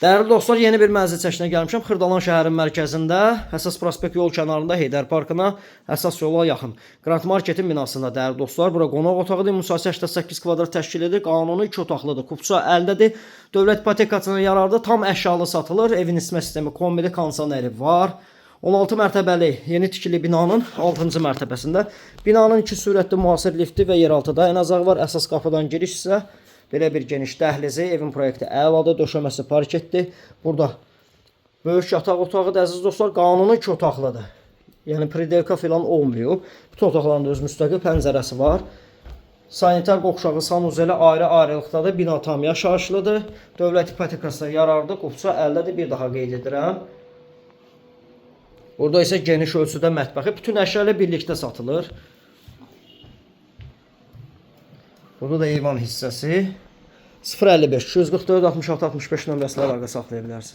Dəyərli dostlar, yeni bir mənzil çəkinə gəlmişəm. Xırdalan şəhərin mərkəzində, əsas prospekt yol kənarında Heydər Parkına, əsas yola yaxın. Grand Marketin binasında dəyərli dostlar, bura qonaq otağıdır. Müsahisə 88 kvadrat təşkil edir. Qanuni 2 otaqlıdır. Kupça əldədir. Dövlət ipotekasına yararlı, tam əşyalı satılır. Evin isitmə sistemi, kombili, kondisioneri var. 16 mərtəbəli yeni tikili binanın 6-cı mərtəbəsində. Binanın iki sürətli müasir lifti və yeraltı dayanacağı var. Əsas qapıdan giriş isə belə bir geniş dəhlizi, evin proyekti əladır, döşəməsi parketdir. Burada böyük yataq otağıdır əziz dostlar, qanuni iki otaqlıdır. Yəni pridelka filan olmayıb. Bütün otaqların da öz müstəqil pəncərəsi var. Sanitar qovşağı, sanuzeli ayrı-ayrılıqdadır. Bina tam yaşayışlıdır. Dövlət ipotekasına yararlı, qupça əldədir. Bir daha qeyd edirəm. Burada isə geniş ölçüdə mətbəxi bütün əşya ilə birlikdə satılır. Burada da eyvan hissəsi. 055 244 66 65 nömrəsinə əlaqə saxlaya bilərsiniz.